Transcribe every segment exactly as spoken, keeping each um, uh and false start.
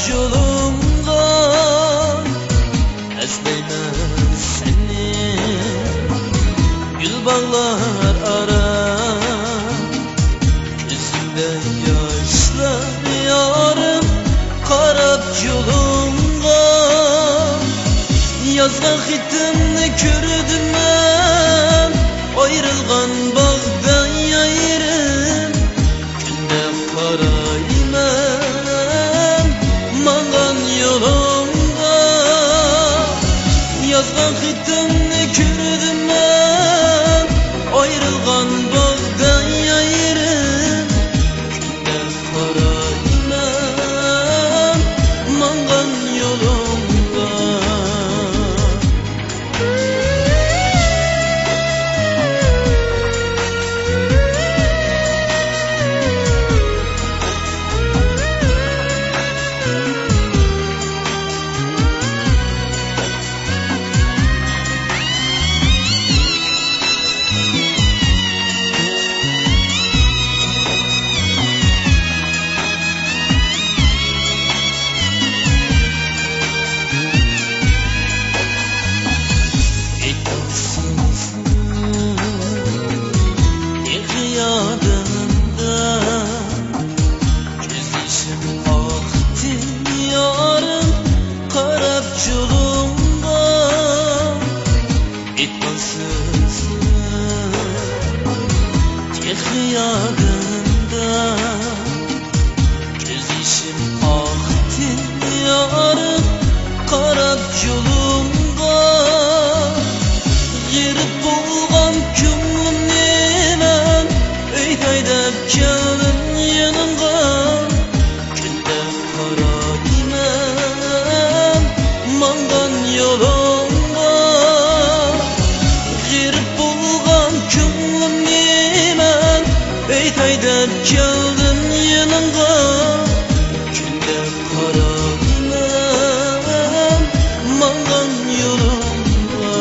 يولۇڭغا، ئەسلەيمەن سېنى گۈل باغلار ئارا. كۆزۈمدە ياشلار يارىم، قاراپ يولۇڭغا. يازغان خېتىمنى كۆردۈم مەن، ئايرىلغان باغدا يېرىم. كۈندە قارايمەن ماڭغان يولۇڭغا. يازغان خېتىمنى كۆردۈم مەن، ئايرىلغان باغدا يېرىم. كۈندە قارايمەن ماڭغان يولۇڭغا. ئېيتقىنسىز تېخى يادىمدا، كۆز يېشىم ئاقتى يارىم، قاراپ يولۇڭغا. ئېيتقىنسىز تېخى يادىمدا، كۆز يېشىم ئاقتى يارىم، قاراپ يولۇڭغا. غېرىب بولغان كۆڭلۈمنى مەن ئۆيگە ھەيدەپ كەلدىم يېنىڭغا. كۈندە قارايمەن ماڭغان يولۇڭغا. غېرىب بولغان كۆڭلۈمنى مەن ئۆيگە ھەيدەپ كەلدىم يېنىڭغا. كۈندە قارايمەن ماڭغان يولۇڭغا.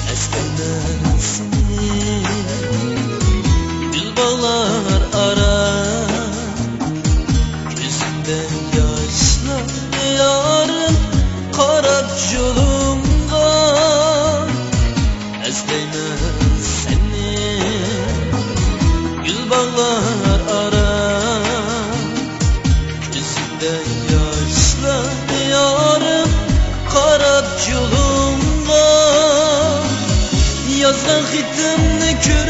ئەسلەيمەن سېنى گۈل باغلار ئارا. كۆزۈمدە ياشلار يارىم، قاراپ يولۇڭغا. ئەسلەيمەن سېنى گۈل باغلار ئارا. كۆزۈمدە ياشلار يارىم، قاراپ يولۇڭغا. يازغان خېتىمنى كۆر